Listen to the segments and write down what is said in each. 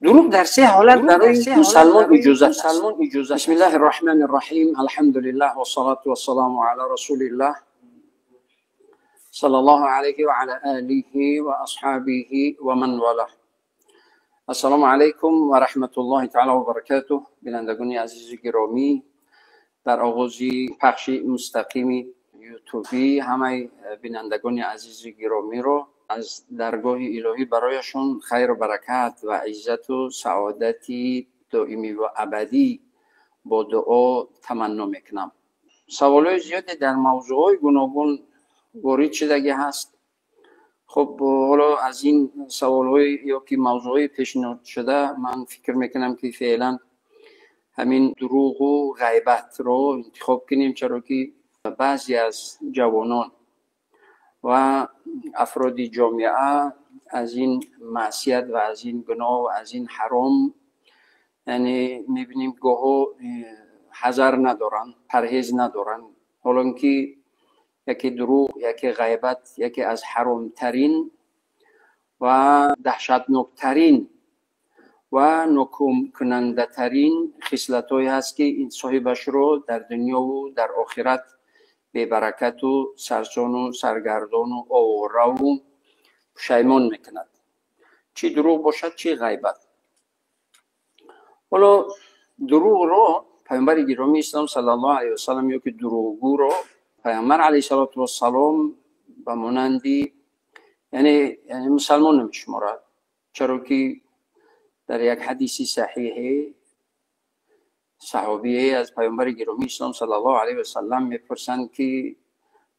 Дурӯғ дар се ҳолат барои мусалмон иҷозат аст. Бисмиллаҳи рраҳмани рраҳим. Алҳамдулиллаҳ вассалату вассаламу ала расулиллаҳ саллаллоҳу алайҳи ва ала алиҳи ва асҳобиҳи ва ман валаҳ. Ассалому алайкум ва раҳматуллоҳи таала ва баракатуҳ. Бинандагони азизу гиромӣ, дар оғози пахши мустақими ютубӣ ҳамаи бинандагони азизу гиромиро аз даргоҳи илоҳӣ барояшон хайру баракат ва иззату саодати доимӣ ва абадӣ бо дуо таманно мекунам. Саволҳои зиёде дар мавзӯъҳои гуногун ворид шудагӣ ҳаст. Хуб, ҳоло аз ин саволҳои ё ки мавзӯъҳои пешниҳодшуда ман фикр мекунам, ки феълан ҳамин дурӯғу ғайбатро интихоб кунем, чаро ки баъзе аз ҷавонон ва афроди ҷомеа аз ин маъсият ва аз ин гуноҳ ва аз ин ҳаром, яъне мебинем, гоҳо ҳазар надоранд, парҳез надоранд. Ҳолон ки яке дурӯғ, яке ғайбат яке аз ҳаромтарин ва даҳшатноктарин ва нокумкунандатарин хислатҳое ҳаст, ки соҳибашро дар дунёву дар охират бебаракату сарсону саргардону овораву пушаймон мекунад. Чӣ дурӯғ бошад, чӣ ғайбат. Ҳоло дурӯғро Паёмбари гиромии ислом саллаллоҳу алайҳи васалам ё ки дурӯғгӯро Паёмбар алайҳи салоту вассалом ба монанди яъне мусалмон намешуморад, чаро ки дар як ҳадиси саҳиҳе саҳобие аз Паёмбари гиромии ислом саллаллоҳу алайҳи васалам мепурсанд, ки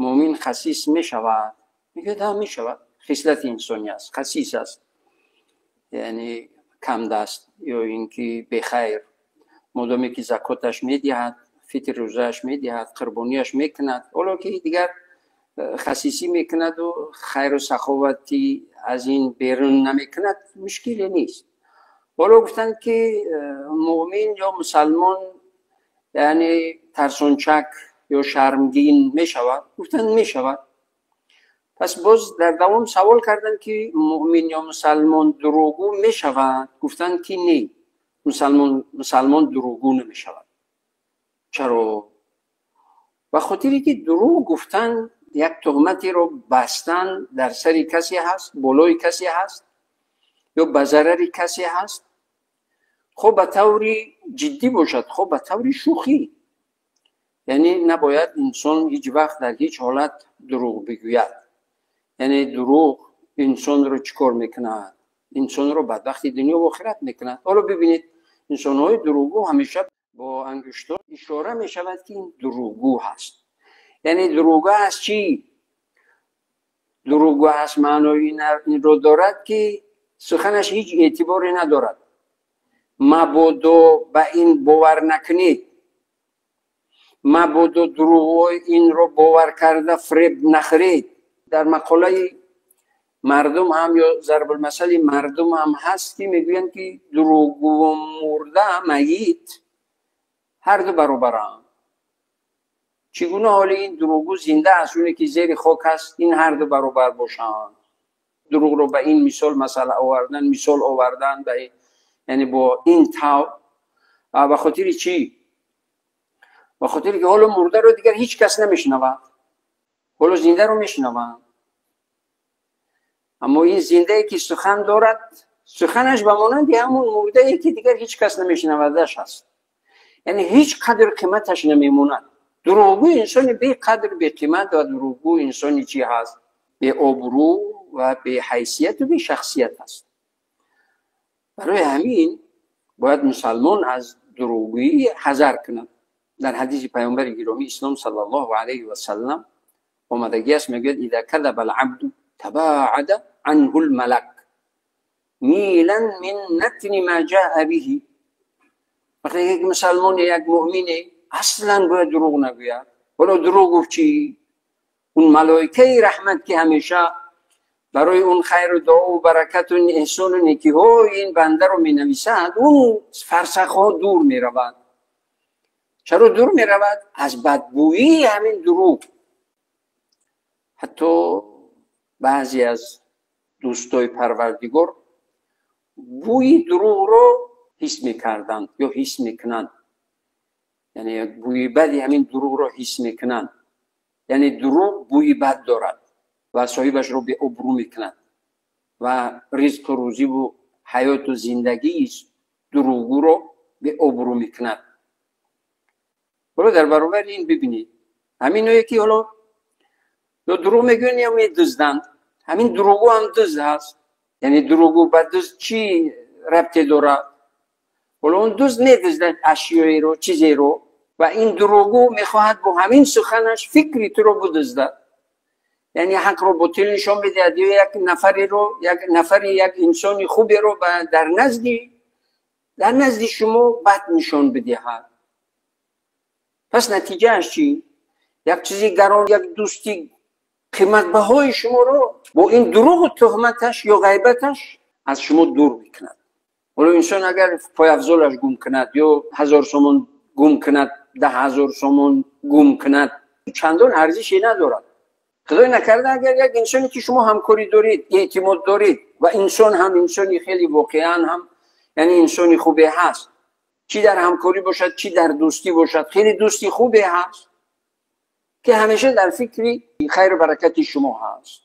мӯмин хасис мешавад? Мегӯяд: ҳа, мешавад, хислати инсонӣ аст, хасис аст, яъне камдаст ё ин ки бехайр. Модоме ки закоташ медиҳад, фитр рӯзааш медиҳад, қурбонияш мекунад, ҳоло ки дигар хасисӣ мекунаду хайру саховати аз ин берун намекунад, мушкиле нест. Ҳоло гуфтанд, ки мӯмин ё мусалмон яъне тарсончак ё шармгин мешавад? Гуфтанд: мешавад. Пас боз дар давом савол карданд, ки мӯмин ё мусалмон дурӯғгӯ мешавад? Гуфтанд, ки не, мусалмон дурӯғгӯ намешавад. Чаро? Ба хотире ки дурӯғ гуфтан як туҳматеро бастан дар сари касе ҳаст, болои касе ҳаст ё ба зарари касе ҳаст, хоб ба таври ҷиддӣ бошад, хоб ба таври шӯхӣ. Яъне набояд инсон ҳеҷ вақт дар ҳеҷ ҳолат дурӯғ бигӯяд. Яъне дурӯғ инсонро чӣ кор мекунад? Инсонро бадбахти дунё ва охират мекунад. Ҳоло бибинед, инсонҳои дурӯғгӯ ҳамеша бо ангуштон ишора мешавад, ки ин дурӯғгӯ ҳаст. Яъне дурӯғгӯ аст чӣ? Дурӯғгӯ аст маънои инро дорад, ки суханаш ҳеҷ эътиборе надорад. Мабодо ба ин бовар накунед, мабодо дурӯғҳои инро бовар карда фиреб нахӯред. Дар мақолаи мардум ҳам ё зарбулмасали мардум ҳам ҳаст, ки мегӯянд, ки дурӯғгӯ мурда майит ҳар ду баробаранд. Чӣ гуна ҳоли ин дурӯғгӯ зинда аст, оне ки зери хок аст, ин ҳар ду баробар бошанд? Дурӯғро ба ин мисол масъала овардан, мисол овардан, яъне бо ин тавр. Ба хотири чӣ? Ба хотире ки ҳоло мурдаро дигар ҳеҷ кас намешунавад, ҳоло зиндаро мешунаванд. Аммо ин зиндае ки сухан дорад, суханаш ба монанди ҳамон мурдае ки дигар ҳеҷ кас намешунавадаш аст, яъне ҳеҷ қадр қиматаш намемонад. Дурӯғгӯ инсони беқадр, беқимат ва дурӯғгӯ инсони чӣ ҳаст? Беобрӯ ва беҳайсияту бешахсият аст. Барои ҳамин бояд мусалмон аз дурӯғгӯӣ ҳазар кунад. Дар ҳадиси Паёмбари гиромии ислом саллаллоҳу алайҳи васаллам омадагӣ аст, мегӯяд: иза казаба алабду табаада анҳу лмалак милан мин натни ма ҷаа биҳи. Вақте як мусалмоне, як мӯъмине аслан бояд дурӯғ нагӯяд. Ҳоло дурӯғ гуфт чӣ? Он малоикаи раҳмат, ки ҳамеша барои он хайру дуову баракату эҳсону некиҳои ин бандаро менависад, он фарсахҳо дур меравад. Чаро дур меравад? Аз бадбӯии ҳамин дурӯғ. Ҳатто баъзе аз дӯстои Парвардигор бӯи дурӯғро ҳис мекарданд ё ҳис мекунанд, яъне бӯи бади ҳамин дурӯғро ҳис мекунанд. Яъне дурӯғ бӯи бад дорад ва соҳибашро беобрӯ мекунад ва ризқу рӯзиву ҳаёту зиндагии дурӯғгӯро беобрӯ мекунад. Ҳоло дар баробари ин бибинед, ҳаминое ки ҳоло ё дурӯғ мегӯянд ё медузданд, ҳамин дурӯғгӯ ҳам дузд ҳаст. Яъне дурӯғгӯ ба дузд чӣ рабте дорад? Ҳоло он дузд медуздад ашёеро, чизеро, ва ин дурӯғгӯ мехоҳад бо ҳамин суханаш фикри туро бидуздад, яъне ҳақро ботил нишон медиҳад ё як нафареро, як нафари, як инсони хуберо дар назди шумо бад нишон бидиҳад. Пас натиҷааш чӣ? Як чизи гарон, як дӯсти қиматбаҳои шуморо бо ин дурӯғу туҳматаш ё ғайбаташ аз шумо дур мекунад. Ҳоло инсон агар пойафзолаш гум кунад ё 1000 сомон гум кунад, 10,000 сомон гум кунад, чандон арзише надорад. Худой накарда агар як инсоне ки шумо ҳамкорӣ доред, эътимод доред ва инсон ҳам инсони хеле воқеан ҳам, яъне инсони хубе ҳаст, чӣ дар ҳамкорӣ бошад, чӣ дар дӯстӣ бошад, хеле дӯсти хубе ҳаст ки ҳамеша дар фикри хайру баракати шумо ҳаст.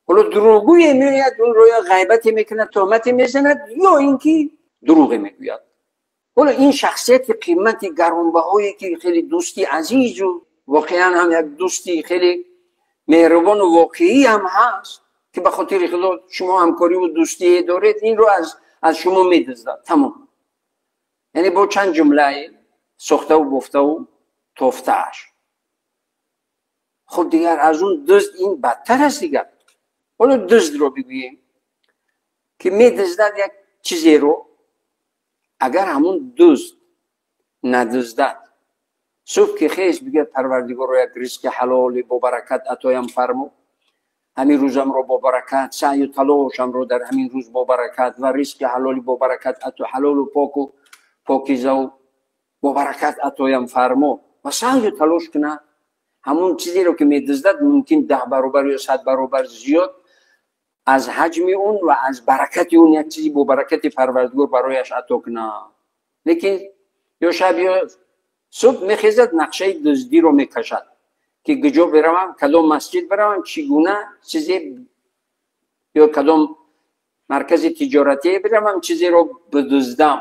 Ҳоло дурӯғгӯе меояд, онро ё ғайбате мекунад, туҳмате мезанад ё ин ки дурӯғе мегӯяд. Ҳоло ин шахсияти қимати гаронбаҳое ки хеле дӯсти азизу воқеан ҳам як дӯсти хеле меҳрубону воқеӣ ҳам ҳаст ки ба хотири худо шумо ҳамкориву дӯстие доред, инро аз шумо медуздад. Тамом. Яъне бо чанд ҷумлае сохтаву бофтаву тофтааш. Хуб, дигар аз он дузд ин бадтар аст дигар. Ҳоло дуздро бигӯем ки медуздад як чизеро, агар ҳамон дузд надуздад, субҳ ки хез бигӯяд Парвардигоро як ризқи ҳалоли бо баракат атоям фармо, ҳамин рӯзамро бо баракат, саъю талошамро дар ҳамин рӯз бо баракат ва ризқи ҳалоли бо баракат ато, ҳалолу поку покизаву бо баракат атоям фармо ва саъю талош кунад, ҳамон чизеро ки медуздад мумкин 10 баробар ё 100 баробар зиёд аз ҳаҷми он ва аз баракати он як чизи бо баракати Парвардигор барояш ато кунад. Лекин ё шаб ё субҳ мехезад, нақшаи дуздиро мекашад ки куҷо биравам, кадом масҷид биравам, чӣ гуна чизе ё кадом маркази тиҷоратие биравам, чизеро бидуздам.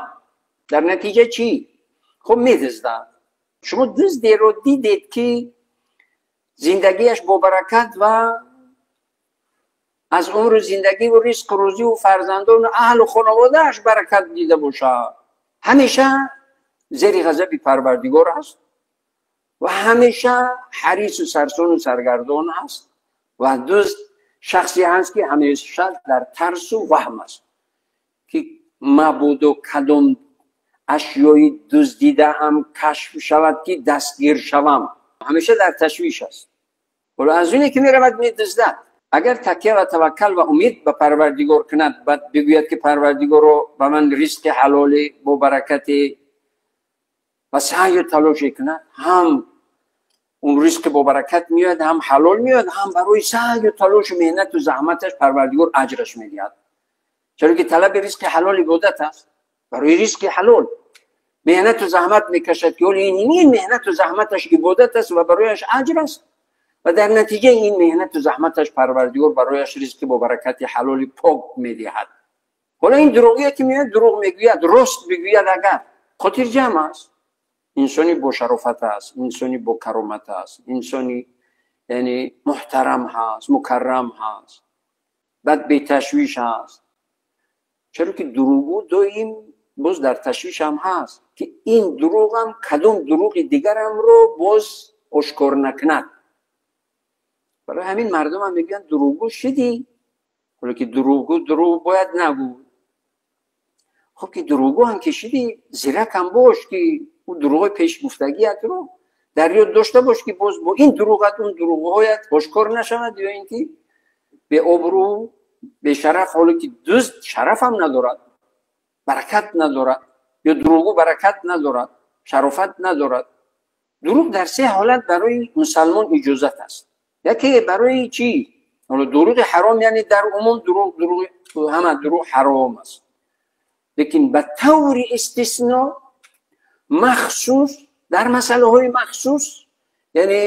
Дар натиҷа чӣ? Хуб, медуздад. Шумо дуздеро дидед ки зиндагиаш бо баракат ва аз умру зиндагиву ризқу рӯзиву фарзандону аҳлу хонаводааш баракат дида бошад, ҳамеша зери ғазаби Парвардигор аст ва ҳамеша ҳарису сарсону саргардон аст. Ва дузд шахсе ҳаст ки ҳамеша дар тарсу ваҳм аст ки мабодо кадом ашёи дуздидаам кашф шавад ки дастгир шавам, ҳамеша дар ташвиш аст. Ҳоло аз оне ки меравад медуздад, агар такя ва таваккал ва умед ба Парвардигор кунад, баъд бигӯяд ки Парвардигоро ба ман ризқи ҳалоле бо баракате ва саъю талоше кунад, ҳам он ризқи бо баракат меояд, ҳам ҳалол меояд, ҳам барои саъю талошу меҳнату заҳматаш Парвардигор аҷраш медиҳад. Чаро ки талаби ризқи ҳалол ибодат аст. Барои ризқи ҳалол меҳнату заҳмат мекашад ки ҳоло ин меҳнату заҳматаш ибодат аст ва барояш аҷр аст ва дар натиҷаи ин меҳнату заҳматаш Парвардигор барояш ризқи бо баракати ҳалоли пок медиҳад. Ҳоло ин дурӯғие ки меояд дурӯғ мегӯяд, рост бигӯяд агар хотирҷамъ аст, инсони бошарофат аст, инсони бокаромат аст, инсони яъне муҳтарам ҳаст, мукаррам ҳаст, баъд беташвиш ҳаст. Чаро ки дурӯғгӯ доим боз дар ташвиш ҳам ҳаст ки ин дурӯғам кадом дурӯғи дигарамро боз ошкор накунад. Барои ҳамин мардумам мегӯянд дурӯғгӯ шидӣ, ҳоло ки дурӯғгӯ дурӯғ бояд нагӯ. Хуб ки дурӯғгӯ ҳам ки шидӣ, зиракам бош ки ӯ дурӯғҳои пешгуфтагиатро дар ёд дошта бош ки боз бо ин дурӯғат он дурӯғҳоят ошкор нашавад ё ин ки беобрӯ, бешараф. Ҳоло ки дузд шарафам надорад, баракат надорад, ё дурӯғгӯ баракат надорад, шарофат надорад. Дурӯғ дар се ҳолат барои мусалмон иҷозат аст. Яке барои чӣ? Ҳоло дурӯғи ҳаром, яъне дар умум дурӯғ, дурӯғ, ҳама дурӯғ ҳаром аст. Лекин ба таври истисно махсус дар масъалаҳои махсус, яъне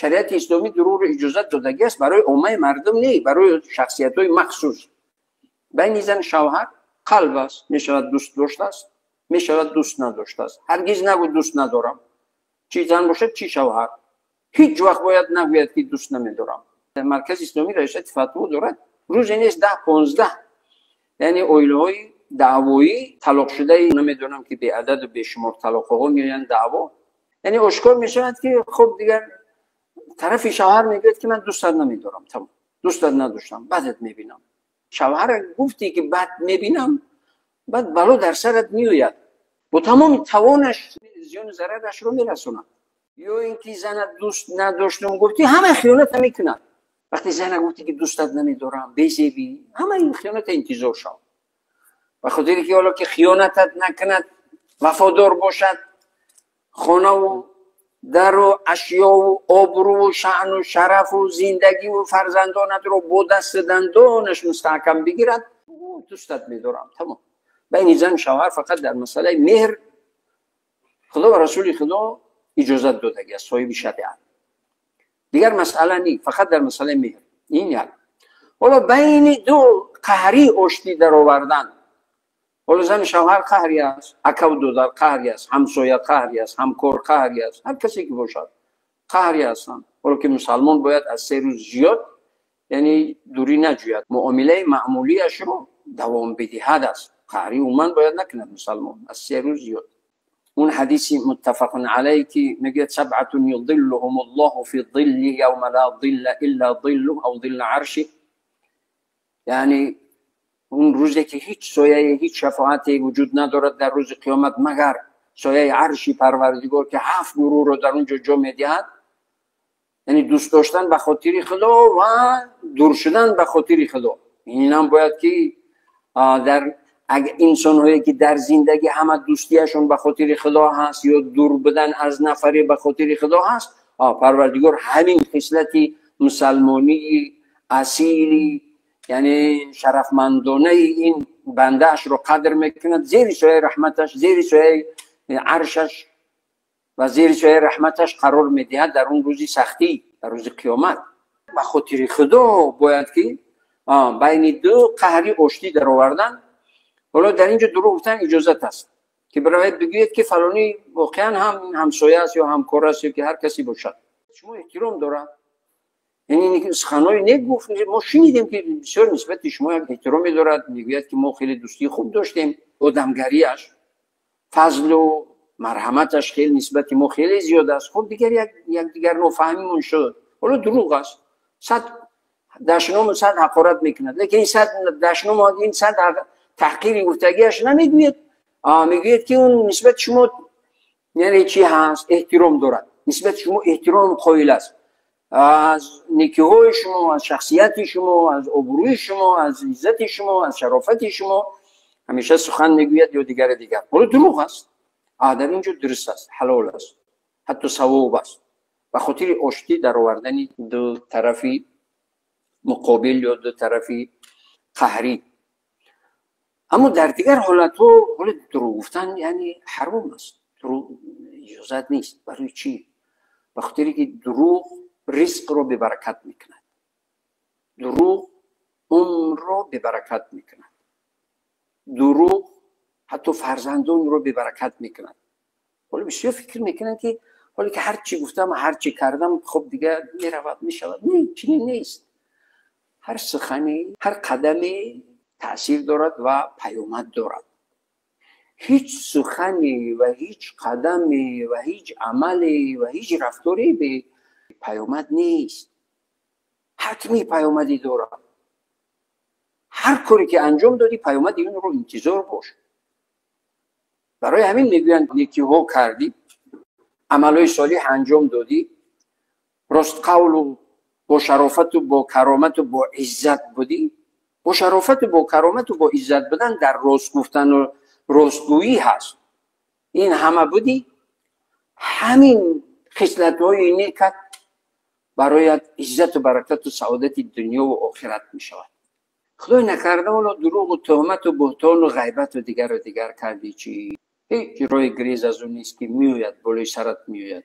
шариати исломӣ дурӯғро иҷозат додагӣ аст барои оммаи мардум, не барои шахсиятҳои махсус. Байни зан шавҳар қалб аст, мешавад дӯст доштааст, мешавад дӯст надоштааст. Ҳаргиз нагӯ дӯст надорам, чӣ зан бошад, чӣ шавҳар. Ҳеҷ вақт бояд нагӯяд ки дӯст намедорам. Маркази исломӣ раёсати фатво дорад, рӯзе нест 10-15 яъне оилаҳои даъвоӣ талоқшудаи, намедонам ки беададу бешумор талоқҳо меоянд даъво. Яъне ошкор мешавад ки хуб дигар тарафи шавҳар мегӯяд ки ман дӯстат намедорам, тамом, дӯстат надоштам, бадат мебинам. Шавҳар гуфтӣ ки бад мебинам, баъд бало дар сарат меояд, бо тамоми тавонаш зиёну зарарашро мерасонад. Ё ин ки занат дӯст надоштам гуфтӣ, ҳама хиёната мекунад. Вақте зана гуфтӣ ки дӯстат намедорам, безебӣ, ҳама ин хиёната интизор шав. Ба хотире ки ҳоло ки хиёнатат накунад, вафодор бошад, хонаву дару ашёву обрӯву шаъну шарафу зиндагиву фарзандонатро бо дасту дандонаш мустаҳкам бигирад, дӯстат медорам, тамом. Байни зан шавҳар фақат дар масъалаи меҳр Худо ва расули Худо иҷозат додагӣ аст, соҳиби шариат. Дигар масъала ни, фақат дар масъалаи меҳр. Ин як. Ҳоло байни ду қаҳрӣ оштӣ даровардан. Ҳоло зани шавҳар қаҳрӣ аст, акаву додар қаҳрӣ аст, ҳамсоя қаҳрӣ аст, ҳамкор қаҳрӣ аст, ҳар касе ки бошад қаҳрӣ ҳастанд. Ҳоло ки мусалмон бояд аз 3 рӯз зиёд яъне дурӣ наҷӯяд, муомилаи маъмулияшро давом бидиҳад аст. Қаҳрӣ умуман бояд накунад мусалмон аз 3 рӯз зиёд. اون حدیث متفق علیه که میگه سبعة یظلهم الله فی ظله یوم لا ظل الا ظله او ظل عرشه، یعنی اون روزی که هیچ سایه، هیچ شفاعتی وجود ندارد در روز قیامت مگر سایه عرشی پروردگار که 7 گروه رو در اونجا جا میدهد. یعنی دوست داشتن به خاطر خدا و دور شدن به خاطر خدا. این هم باید که در اگه انسان‌هایی که در زندگی همه دوستیشون به خاطر خدا هست یا دور بودن از نفری به خاطر خدا هست، پروردگار همین خصلت مسلمانی اصیلی یعنی شرفمندانه این بندهش رو قدر میکند، زیر سایه رحمتش، زیر سایه عرشش و زیر سایه رحمتش قرار میدهد در اون روزی سختی، در روز قیامت. به خاطر خدا باید که بین دو قهری آشتی در آوردن. حالا در اینجا دروغ گفتن اجازت است که برای بگوید که فلانی واقعا هم همسایه است یا همکار است یا که هر کسی باشد، شما احترام دارد. یعنی سخنای نیک گفت، ما شنیدیم که بسیار نسبت شما یک احترامی دارد، میگوید که ما خیلی دوستی خوب داشتیم، آدمگریش، فضل و مرحمتش خیلی نسبت ما خیلی زیاد است. خب دیگر یک دیگر نفهمیمون شد. حالا دروغ است، 100 دشنام و 100 حقارت میکند، لیکن این 100 دشنام و این 100 تحقیری گفتگیش نمیگوید، میگوید که اون نسبت شما یعنی چی هست، احترام دارد، نسبت شما احترام قائل است، از نیکی‌های شما، از شخصیت شما، از آبروی شما، از عزت شما، از شرافت شما همیشه سخن میگوید یا دیگر دیگر. حالا دروغ است، در اینجا درست است، حلال است، حتی ثواب است. به خاطر آشتی در آوردن دو طرفی مقابل یا دو طرفی قهری. اما در دیگر حالت‌ها حال دروغ گفتن یعنی حرام است، دروغ اجازت نیست. برای چی؟ به خاطر که دروغ رزق رو به برکت میکند، دروغ عمر رو به برکت میکند، دروغ حتی فرزندان رو به برکت میکند. حالا بسیار فکر میکنن که حالا که هر چی گفتم هر چی کردم خب دیگه میرود میشود. نه، چنین نیست. هر سخنی، هر قدمی تأثیر دارد و پیامد دارد. هیچ سخنی و هیچ قدمی و هیچ عملی و هیچ رفتاری به پیامد نیست. حتمی پیامدی دارد. هر کاری که انجام دادی پیامد این رو انتظار باش. برای همین میگویند نیکی ها کردی، عملهای صالح انجام دادی، راست قول و با شرافت و با کرامت و با عزت بودی. با شرافت و با کرامت و با عزت بودن در راست گفتن و راستگویی هست. این همه بودی، همین خصلت‌های نیکت برایت عزت و برکت و سعادت دنیا و آخرت می شود. Худой накарда ҳоло дурӯғу туҳмату буҳтону ғайбату дигару дигар кардӣ, чӣ? Ҳеҷ роҳи гирез аз ӯ нест, ки меояд, болои сарат меояд.